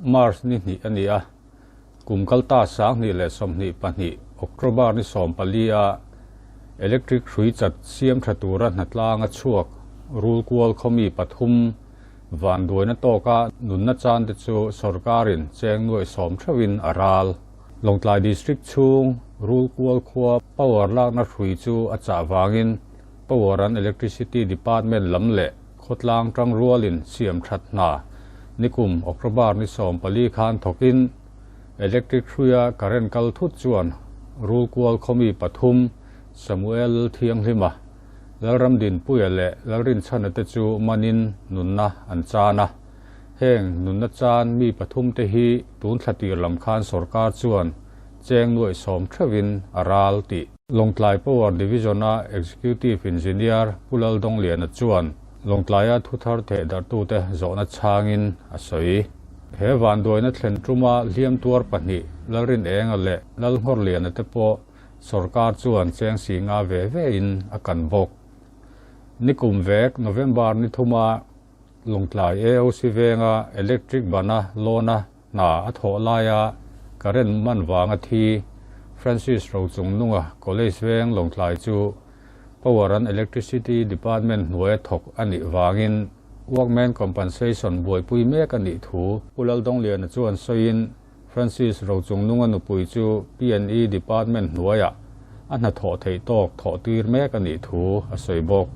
March ni hnih a ni a, kum kalta 2022 October ni 14 a electric hrui chat siam tha tura hnatlanga chhuak rulkual khawmi pathum vanduaina tawka nunna chan te chu sorkarin cheng nuai sawm theuhin a ral. Lawngtlai District chhung rulkual khua power lakna hrui chu a chah vangin Power and Electricity Department lam leh khawtlang tang rualin siam that hna nikum October ni 14 khan thawkin electric hruia current kal thut chuan rulkual khawmi pathum Samuel Thianghlima Lalram Dinpuia leh Lalrinchhana te chu manin nunna an chan a. Heng nunna chan mi pathum te hi tun thlatir lam khan sorkar chuan cheng nuai sawm theuhin a ral tih. Lawngtlai Power Division-a Executive Engineer Pu Laldongliana chuan Lawngtlaia thuthar theh darhtute zawhna chhangin a sawi. He vanduaina thlen tuma hliam tuar pahnih Lalrin Enga leh Lalnghawrliana te pawh sorkar chuan cheng si nga ve ve in a kan bawk. Nikum vek November ni thuma Lawngtlai AOC venga electric bana lawna hna a thawh laia current man wanga thi Francis Rochungnunga College veng Lawngtlai chu Power and Electricity Department hnuaia thawk a nih wangin Workman Compensation buaipui mek a nih thu Pu Laldongliana chuan sawiin Francis Rochungnunga nupui chu P&E Department hnuaia a hna thawh theih tawk thawh tir mek a nih thu a sawi bawk.